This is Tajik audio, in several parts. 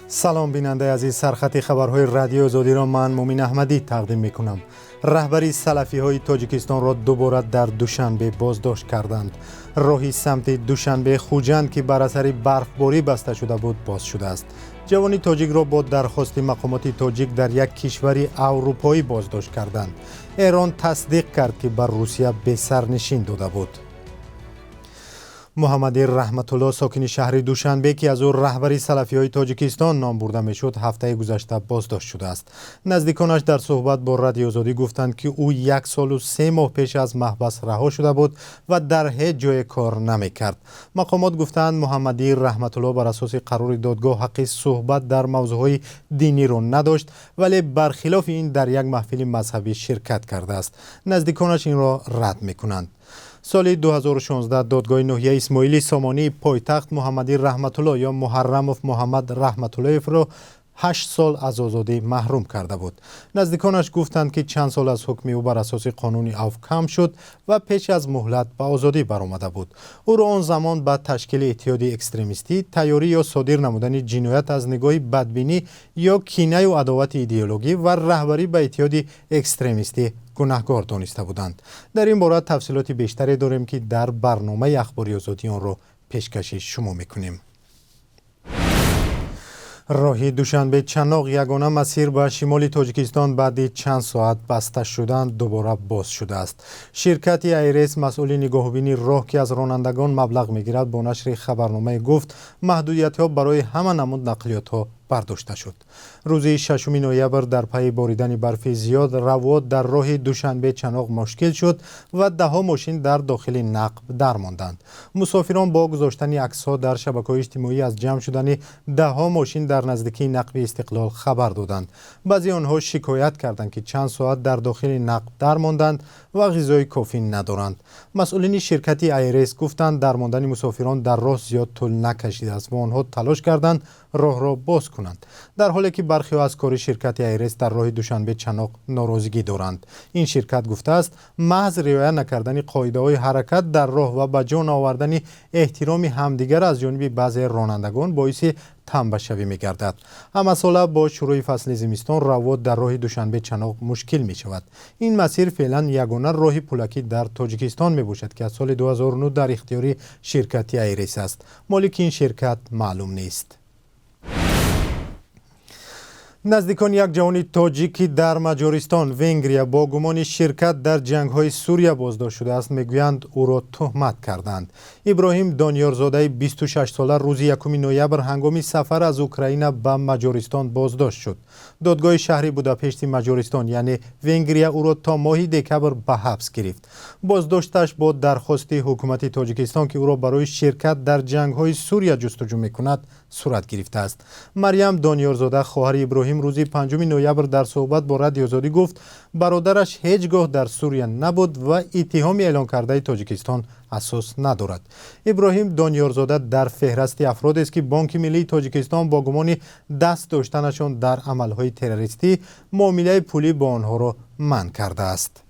Салом, бинандаи азиз. Сархати хабарҳои Радиои Озодиро ман, Мумин Аҳмадӣ, тақдим мекунам. Раҳбари салафиҳои Тоҷикистонро дубора дар Душанбе боздошт карданд. Роҳи самти Душанбе Хуҷанд, ки бар асари барфборӣ баста шуда буд, боз шудааст. Ҷавони тоҷикро бо дархости мақомоти тоҷик дар як кишвари аврупоӣ боздошт карданд. Эрон тасдиқ кард, ки ба Русия бесарнишин дода буд. Муҳаммади Раҳматулло, сокини шаҳри Душанбе, ки аз ӯ раҳбари салафиҳои Тоҷикистон ном бурда мешуд, ҳафтаи гузашта боздошт шудааст. Наздиконаш дар суҳбат бо Радиои Озодӣ гуфтанд, ки ӯ 1 солу 3 моҳ пеш аз маҳбас раҳо шуда буд ва дар ҳеҷ ҷое кор намекард. Мақомот гуфтаанд, Муҳаммади Раҳматулло бар асоси қарори додгоҳ ҳаққи суҳбат дар мавзӯъҳои диниро надошт, вале бархилофи ин дар як маҳфили мазҳабӣ ширкат кардааст. Наздиконаш инро рад мекунанд. Соли 2016 додгоҳи ноҳияи Исмоили Сомонии пойтахт Муҳаммади Раҳматулло ё Муҳаррамов Муҳаммад Раҳматуллоевро 8 сол аз озодӣ маҳрум карда буд. Наздиконаш гуфтанд, ки чанд сол аз ҳукми ӯ бар асоси қонуни авф кам шуд ва пеш аз муҳлат ба озодӣ баромада буд. Ӯро он замон ба ташкили иттиҳоди экстремистӣ, тайёрӣ ё содир намудани ҷиноят аз нигоҳи бадбинӣ ё кинаю адовати идеологӣ ва раҳбарӣ ба иттиҳоди экстремистӣ гунаҳгор дониста буданд. Дар ин бора тафсилоти бештаре дорем, ки дар барномаи Ахбори Озодӣ онро пешкаши шумо мекунем. Роҳи Душанбе Чаноқ, ягона масир ба шимоли Тоҷикистон, баъди чанд соат баста шудан дубора боз шудааст. Ширкати Айрес, масъули нигоҳубини роҳ, ки аз ронандагон маблағ мегирад, бо нашри хабарномае гуфт, маҳдудиятҳо барои ҳама намуд нақлиётҳо бардошта шуд. Рӯзи 6 ноябр дар пайи боридани барфи зиёд равот дар роҳи Душанбе Чаноқ мушкил шуд ва даҳҳо мошин дар дохили нақб дармонданд. Мусофирон бо гузоштани аксҳо дар шабакаҳои иҷтимоӣ аз ҷамъ шудани даҳҳо мошин дар наздикии нақби Истиқлол хабар доданд. Баъзе онҳо шикоят карданд, ки чанд соат дар дохили нақб дармонданд ва ғизои кофӣ надоранд. Масъулини ширкати Айрес гуфтанд, дармондани мусофирон дар роҳ зиёд тӯл накашидааст ва онҳо талош карданд роҳро боз кунанд. Дар ҳоле ки бархеҳо аз кори ширкати Айрес дар роҳи Душанбе Чаноқ норозигӣ доранд, ин ширкат гуфтааст, маҳз риоя накардани қоидаҳои ҳаракат дар роҳ ва ба ҷо наовардани эҳтироми ҳамдигар аз ҷониби баъзе ронандагон боиси тамбашавӣ мегардад. Ҳамасола бо шурӯъи фасли зимистон равот дар роҳи Душанбе Чаноқ мушкил мешавад. Ин масир феълан ягона роҳи пулакӣ дар Тоҷикистон мебошад, ки аз соли 2009 дар ихтиёри ширкати Айрес аст. Молики ин ширкат маълум нест. Наздикони як ҷавони тоҷик, ки дар Маҷористон, Венгрия, бо гумони ширкат дар ҷангҳои Сурия боздошт шудааст, мегӯянд, ӯро туҳмат карданд. Иброҳим Дониёрзодаи 26сола рӯзи 1 ноябр ҳангоми сафар аз Украина ба Маҷористон боздошт шуд. Додгоҳи шаҳри Будапешти Маҷористон, яъне Венгрия, ӯро то моҳи декабр ба ҳабс гирифт. Боздошташ бо дархости ҳукумати Тоҷикистон, ки ӯро барои ширкат дар ҷангҳои Сурия ҷустуҷӯ мекунад, сурат гирифтааст. Марьям Дониёрзода, хоҳари Иброҳим, рӯзи 5 ноябр дар суҳбат бо Радиои Озодӣ гуфт, бародараш ҳеҷ гоҳ дар Сурия набуд ва иттиҳоми эълонкардаи Тоҷикистон асос надорад. Иброҳим Дониёрзода дар феҳрасти афродест, ки Бонки миллии Тоҷикистон бо гумони даст доштанашон дар амалҳои террористӣ муомилаи пулӣ бо онҳоро манъ кардааст.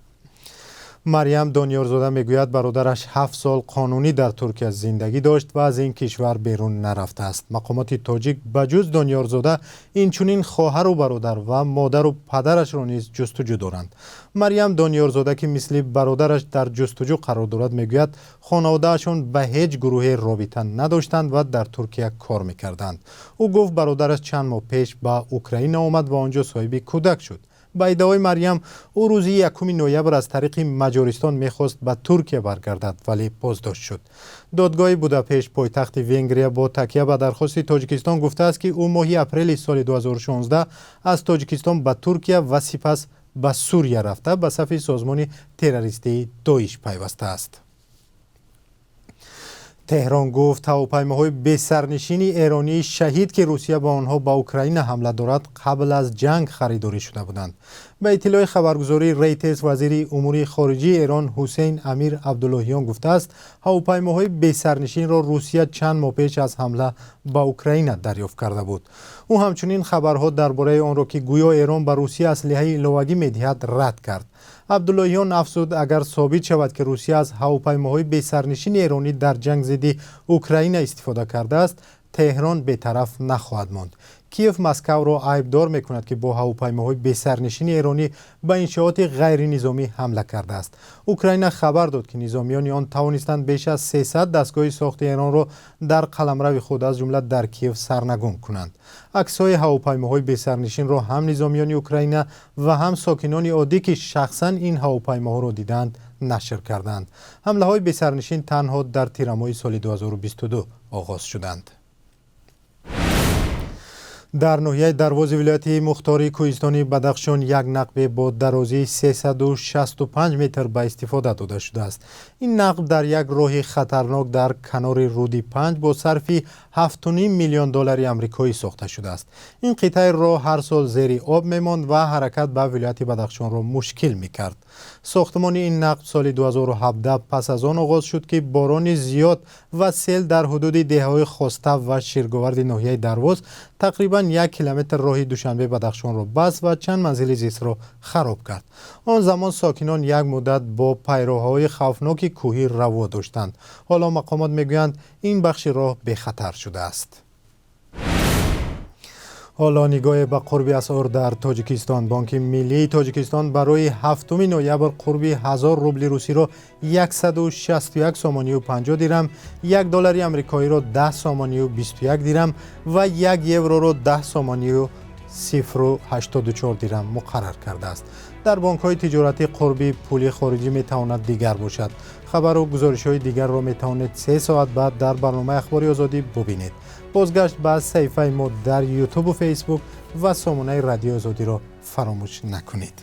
Марьям Дониёрзода мегӯяд, бародараш 7 сол қонунӣ дар Туркия зиндагӣ дошт ва аз ин кишвар берун нарафтааст. Мақомоти тоҷик ба ҷуз Дониёрзода инчунин хоҳару бародар ва модару падарашро низ ҷустуҷӯ доранд. Марьям Дониёрзода, ки мисли бародараш дар ҷустуҷӯ қарор дорад, мегӯяд, хонаводаашон ба ҳеҷ гурӯҳе робита надоштанд ва дар Туркия кор мекарданд. Ӯ гуфт, бародараш чанд моҳ пеш ба Украина омад ва он ҷо соҳиби кӯдак шуд. Ба иддаои Марьям, ӯ рӯзи 1 ноябр аз тариқи Маҷористон мехост ба Туркия баргардад, вале боздошт шуд. Додгоҳи Будапешт, пойтахти Венгрия, бо такя ба дархости Тоҷикистон гуфтааст, ки ӯ моҳи апрели соли 2016 аз Тоҷикистон ба Туркия ва сипас ба Сурия рафта, ба сафи созмони террористии Доиш пайвастааст. Теҳрон гуфт, ҳавопаймоҳои бесарнишини эронии Шаҳид, ки Русия бо онҳо ба Украина ҳамла дорад, қабл аз ҷанг харидорӣ шуда буданд. Ба иттилои хабаргузории Рейтерс, вазири умури хориҷии Эрон Ҳусейн Амир Абдуллоҳиён гуфтааст, ҳавопаймоҳои бесарнишинро Русия чанд моҳ пеш аз ҳамла ба Украина дарёфт карда буд. Ӯ ҳамчунин хабарҳо дар бораи онро, ки гӯё Эрон ба Русия аслиҳаи иловагӣ медиҳад, рад кард. Абдуллоҳиён афзуд, агар собит шавад, ки Русия аз ҳавопаймоҳои бесарнишини эронӣ дар ҷанг зидди Украина истифода кардааст, Теҳрон бетараф нахоҳад монд. Киев Москваро айбдор мекунад, ки бо ҳавопаймоҳои бесарнишини эронӣ ба иншооти ғайринизомӣ ҳамла кардааст. Украина хабар дод, ки низомиёни он тавонистанд беш аз 300 дастгоҳи сохти Эронро дар қаламрави худ, аз ҷумла дар Киев, сарнагун кунанд. Аксҳои ҳавопаймоҳои бесарнишинро ҳам низомиёни Украина ва ҳам сокинони оддӣ, ки шахсан ин ҳавопаймоҳоро дидаанд, нашр карданд. Ҳамлаҳои бесарнишин танҳо дар тирамоҳи соли 2022 оғоз шуданд. Дар ноҳияи Дарвози вилояти мухтори кӯҳистони Бадахшон як нақбе бо дарозии 365 метр ба истифода дода шудааст. Ин нақб дар як роҳи хатарнок дар канори руди Панҷ бо сарфи 7,5 миллион доллари амрикоӣ сохта шудааст. Ин қитъаи роҳ ҳар сол зери об мемонд ва ҳаракат ба вилояти Бадахшонро мушкил мекард. Сохтмони ин нақб соли 2017 пас аз он оғоз шуд, ки борони зиёд ва сел дар ҳудуди деҳаҳои Хостав ва Ширговарди ноҳияи Дарвоз тақрибан 1 километр роҳи Душанбе Бадахшонро баст ва чанд манзили зистро хароб кард. Он замон сокинон як муддат бо пайроҳаҳои хавфноки кӯҳӣ раво доштанд. Ҳоло мақомот мегӯянд, ин бахши роҳ бехатар шудааст. Ҳоло нигоҳе ба қурби асъор дар Тоҷикистон. Бонки миллии Тоҷикистон барои 7 ноябр қурби 1000 рубли русиро 161 сомонию 50 дирам, 1 доллари амрикоиро 10 сомонию 21 дирам ва 1 евроро 10 сомонию 0,84 дирам муқаррар кардааст. Дар бонкҳои тиҷоратӣ қурби пули хориҷӣ метавонад дигар бошад. Хабару гузоришҳои дигарро метавонед 3 соат баъд дар барномаи Ахбори Озодӣ бубинед. Бозгашт ба саҳифаи мо дар Ютубу Фейсбук ва сомонаи Радиои Озодиро фаромӯш накунед.